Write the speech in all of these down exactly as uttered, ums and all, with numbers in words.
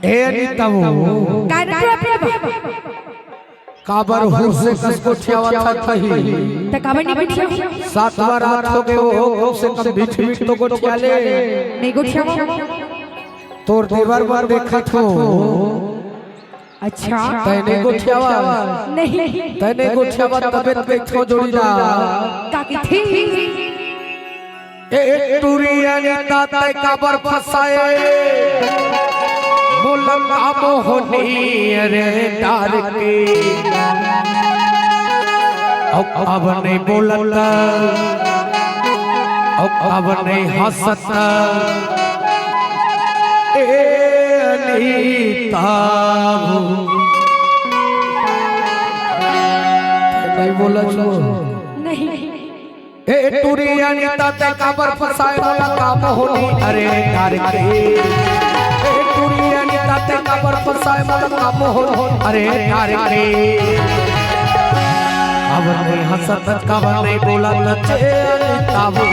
ए अनिता वो। काय रे तू अपने बा? काबर हुर से कस गोठियावत हस तही? त काबर नहीं गोठियावत? सातवां रात हो गे वो, कम से कम बीच बीच तो गोठिया ले। नहीं गोठियावत। तोर देवर बर देखत हो। अच्छा। तैं नहीं गोठियावत? नहीं। तैं नहीं गोठियावत तबे त कहिथों जोड़ीदार। का कहिथे? ए टुरी अनिता तैं काबर फसाए? मोला का मोहनी रे डार के। अब, अब नहीं बोलत, अब, अब नहीं हंसत। ए अनिता। नहीं बोलत। नहीं। ए टुरी अनिता तैं काबर फसाए मोला का मोहनी अरे डार के। ए टुरी अनिता तैं काबर फसाए मोला का मोहनी अरे डार के। अब नहीं हंसत काबर नहीं बोलत ए अनिता वो।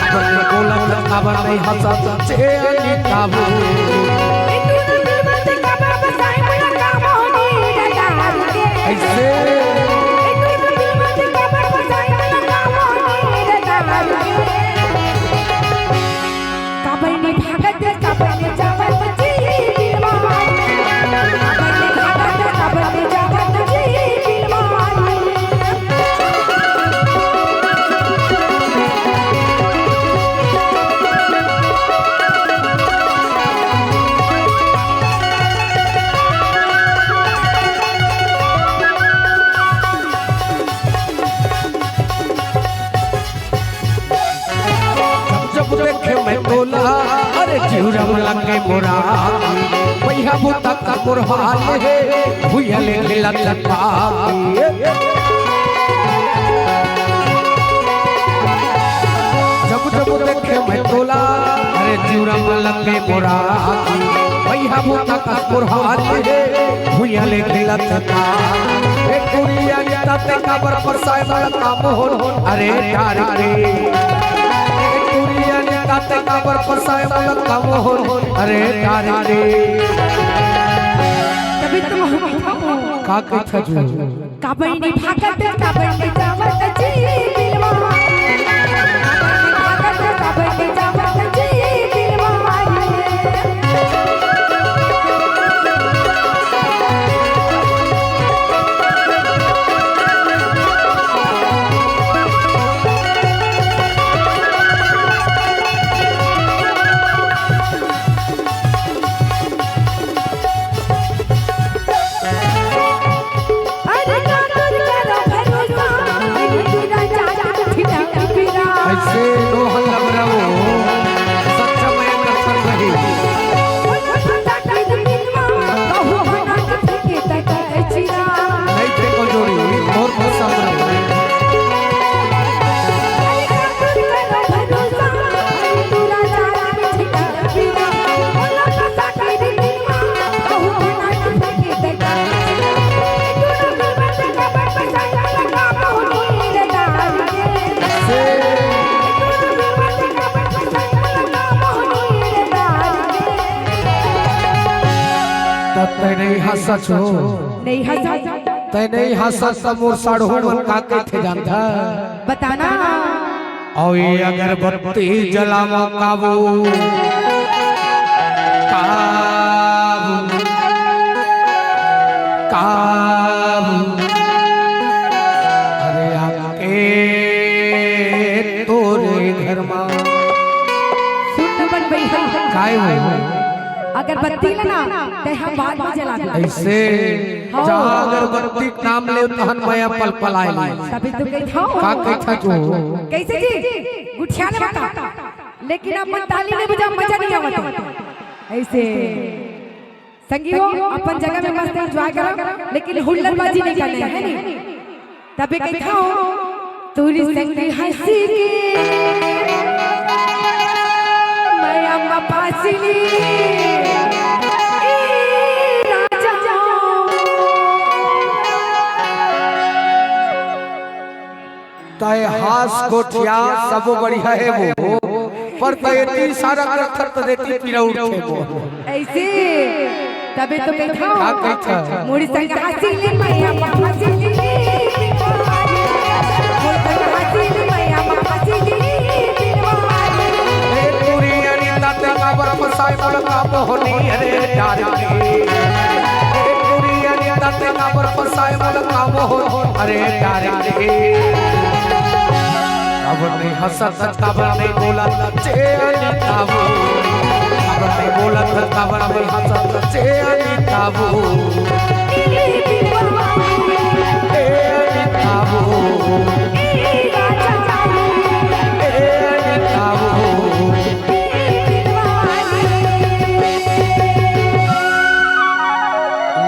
काबर नहीं बोलत काबर नहीं हंसत ए अनिता वो। ऐसे। जब जब देखे मैं तोला, अरे जिउरा में लगे मोरा, भैया भूता का मोर हाल हे, भुइया ले खेला चपा। जब जब देखे मैं तोला, अरे जिउरा में लगे मोरा, भैया भूता का मोर हाल हे, भुइया ले खेला चपा। ए टुरी अनिता तैं काबर फसाए मोला का मोहनी अरे डार के। ए टुरी अनिता तैं काबर फसाए मोला का मोहनी अरे डार के। तभी तो हम का कहिथस वो? काबर नहीं भागत, काबर नहीं जावत जी बिलवा। काबर नहीं भागत, काबर नहीं जावत जी बिलवा। अरे काकर करो भरोसा, अरे तेरा जान छिटा पिरा। ऐसे नोहन लग रहा हो, सच्चा मैं कसम रही। नहीं थे को जोड़ी, और बहुत सामने। तब तक नहीं हंसत हो। नहीं हंसत। तैं नहीं हंसस त मोर साढ़ू मन का कहिथे जानथस? बताना। अउ ये अगरबत्ती जलावंव काबू, काबू, काबू। अरे आके तोरे घर मा। सुन न बन भैया। काय हो? अगरबत्ती ला ना, तैं हा बाद में जला दे। ऐसे हाँ। जहाँ अगरबत्ती के नाम ले तहन मया पलपलाय ले। तभी तो कहिथंव। का कहिथस तू? कैसे जी? गुठिया ले बता। लेकिन अपन ताली नहीं बजा, मजा नहीं आवत। ऐसे। संगी हो, अपन जगह में मस्त enjoy करो, लेकिन हुल्लड़बाजी नहीं करना है, है नहीं? तभी कहिथंव, तोर संग हंसी के मैं अम्मा पासिली, ए राजा। तैं हास गोठिया सबो बढ़िया हे वो। पर त एती इशारा करथस त एती पीरा उठथे मोर। अइसे तभे तो कहिथंव। का कहिथस? मोर संग हँसी ले मया मा हँसी ले। मोर संग हँसी ले मया मा हँसी ले। ए टुरी अनिता ते काबर फसाय मोला का मोहनी, अरे डार के। ए टुरी अनिता ते काबर फसाय मोला का मोहनी, अरे डार के। अब नहीं हँसत, काबर नहीं बोलत, जे अनिता वो। काबर नहीं बोलत, काबर नहीं हँसत, जे अनिता वो।